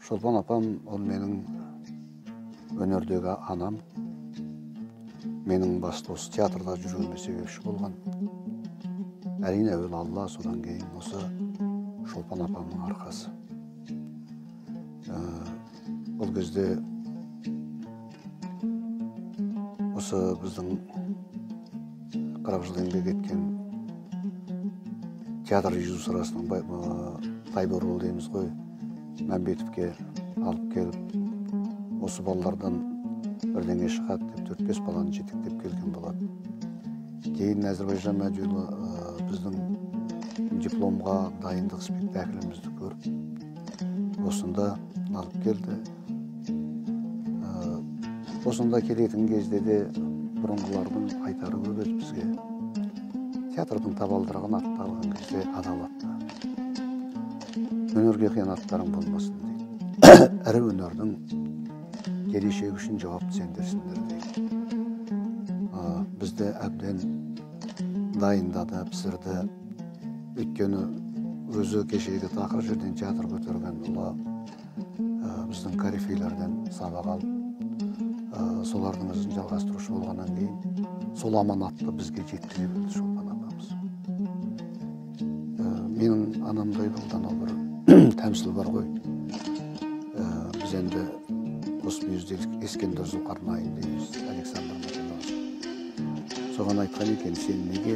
Шолпан апам, ол менің өнердегі анам. Менің басты осы театрда жүруіме себепші болған. Әрине, әуелі Алла, содан кейін осы Шолпан апамның арқасы. Ол кезде осы біздің 40 жыл еңбек еткен театр режиссурасының Тайбөрі дейміз ғой, Мәмбетовке алып келіп, осы балалардан бірдеңе шығады деп 4-5 баланы жетектеп келген болады. Кейін Әзірбайжан Мәдиұлы біздің дипломға дайындық спектаклімізді көріп, осында алып келді. Осында келетін кезде де бұрынғылардың айтары көп еді бізге. Театрдың табалдырығын атталған кезде адалатты. Өнерге қиянаттарың болмасын дейді. Ірі өнердің келешегі үшін жауапты сендерсіңдер дейді. Бізді әбден дайындады, пісірді. Өйткені өзі кешегі тақыр жерден театр көтерген ұлы біздің корифейлерден сабақ алып, солардың ізін жалғастырушы болғаннан кейін сол аманатты бізге жеткізе білді Шолпан апамыз. Менің анамдай болған ол бір тәмсіл бар ғой. Біз енді қосмүйізді Ескендір Зұлқарнайын дейміз, Александр Македонский. Соған айтқан екен, сен неге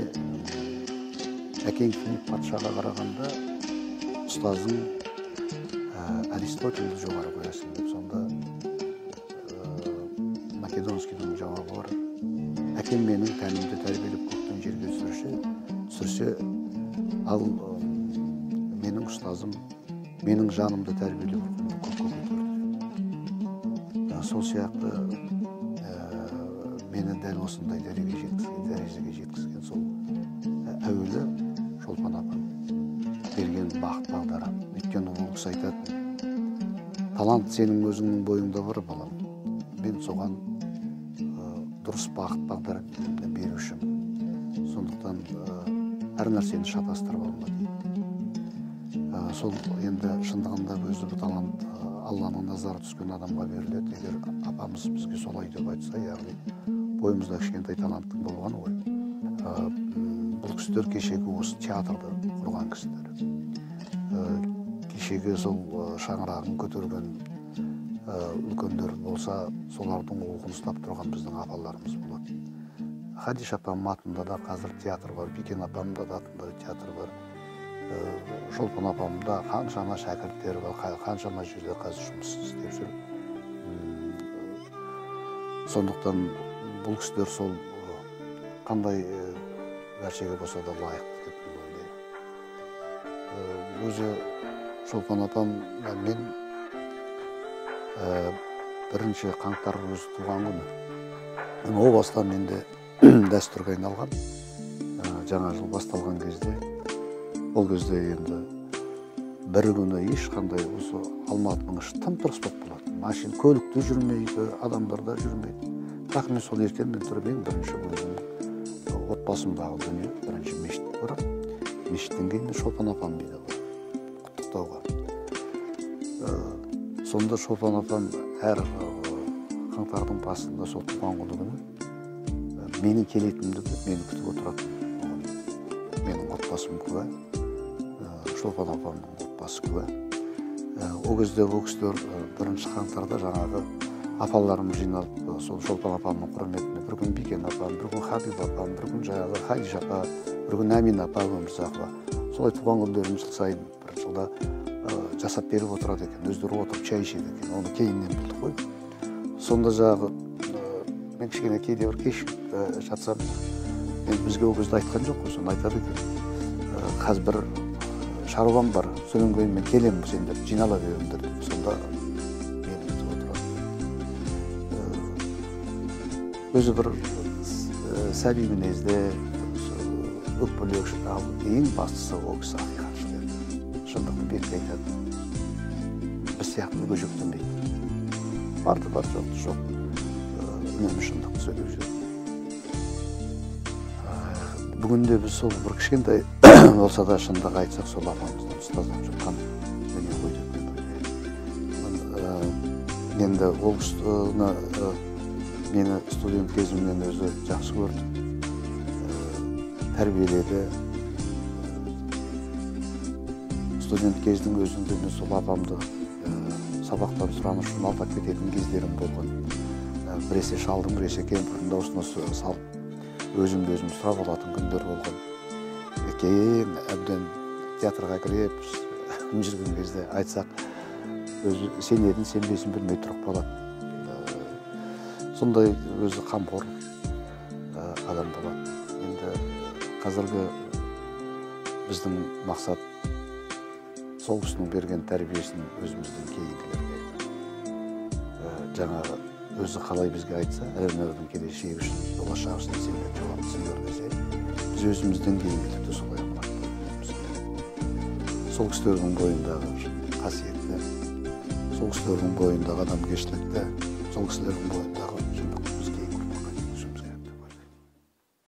әкең Филипп патшаға қарағанда ұстазың Аристотельді жоғары қоясың деп. Сонда Македонскийдің жауабы бар. Әкем менің тәнімді тәрбиелеп көктен жерге түсірсе, ал менің ұстазым менің жанымды тәрбиелеп рухымды көкке көтерді. Сол сияқты мені дәл осындай дәрежеге жеткізген сол әуелі Шолпан апам берген бағыт бағдары. Өйткені ол кісі айтады, талант сенің өзіңнің бойыңда бар, балам. Мен соған дұрыс бағыт бағдар берушім. Сондықтан әр нәрсені шатастырып алма дейді. Сол енді шындығында өзі бұл талант Алланың назары түскен адамға беріледі. Егер апамыз бізге солай деп айтса, яғни бойымызда кішкентай таланттың болғаны ғой. Бұл кісілер кешегі осы театрды құрған кісілер. Кешегі сол шаңырағын көтерген үлкендер болса, солардың уқын ұстап тұрған біздің апаларымыз болады. Хадиша апамның атында да қазір театр бар, Бикен апамның да атында театр бар. Шолпан апамда қаншама шәкірттері бар, қаншама жерде қазір жұмыс істеп жүр. Сондықтан бұл кісілер сол қандай нәрсеге болса да лайықты деп мен ойлаймын. Өзі Шолпан апам мен бірінші қаңтар өзі туған күні. О бастан менде дәстүрге айналған. Жаңа жыл басталған кезде, ол кезде енді бір күні ешқандай осы Алматының іші тым-тырыс болып қалады. Машина, көлік те жүрмейді, адамдар да жүрмейді. Бірақ мен сол ертеңмен тұрып ең бірінші өзімнің отбасымдағы дүние бірінші мешітке барамын. Мешіттен кейін мен Шолпан апам дейді құттықтауға. Сонда Шолпан апам әр қаңтардың басында сол туған күні менің келетінімді біліп, мені күтіп отыратын. Менің отбасым куә, Шолпан апамның отбасы куә. Ол кезде ол кісілер бірінші қаңтарда жаңағы апаларым жиналып, сол Шолпан апамның құрметіне бір күн Бикен апам, бір күн Хабиб апам, бір күн жаңағы Хадиша апа, бір күн Әмин апа, Өмірзақова. Солай туған күндерін жыл сайын бір жылда жасап беріп отырады екен, өздері отырып шай ішеді екен, оны кейіннен білдік қой. Сонда жаңағы мен кішкене кейде бір кешігіп жатсам, енді бізге ол кезде айтқан жоқ қой, соны айтады екен. Қазір бір шаруам бар, содан кейін мен келемін, сендер жинала беріңдер деп. Сонда мені күтіп отырады. Өзі бір сәби мінезді, өкпелеуші, ал ең бастысы ол кісі ақиқатшыл еді. Шындықты бетке айтады. Біз сияқты көжектенбейді. Барды бар, жоқты жоқ. Үнемі шындықты сөйлеп жүреді. Бүгінде біз сол бір кішкентай болса да шындық айтсақ, сол апамыздан ұстаздан жұтқан дүние ғой деп мен ойлаймын. Енді ол кісіні мені студент кезімнен өзі жақсы көрді, тәрбиеледі. Студент кездің өзінде мен сол апамды сабақтан сұраныш үшін алдап кететін кездерім болған. Біресе шалдың, біресе кемпірдің даусына салып, өзімді өзім сұрап алатын күндер болған. Кейін әбден театрға кіріп жүрген кезде айтсақ, өзі сенетін, сенбесін білмей тұрып қалады. Сондай өзі қамқор адам болады. Енді қазіргі біздің мақсат сол кісінің берген тәрбиесін өзімізден кейінгілерге, жаңағы өзі қалай бізге айтса, өнердің келешегі үшін, болашағы үшін сендер жауаптысыңдар десе, біз өзімізден кейінгілерді солай аманаттаймыз. Сол кісілердің бойындағы қасиетті, сол кісілердің бойындағы адамгершілікті, сол кісілердің бойындағы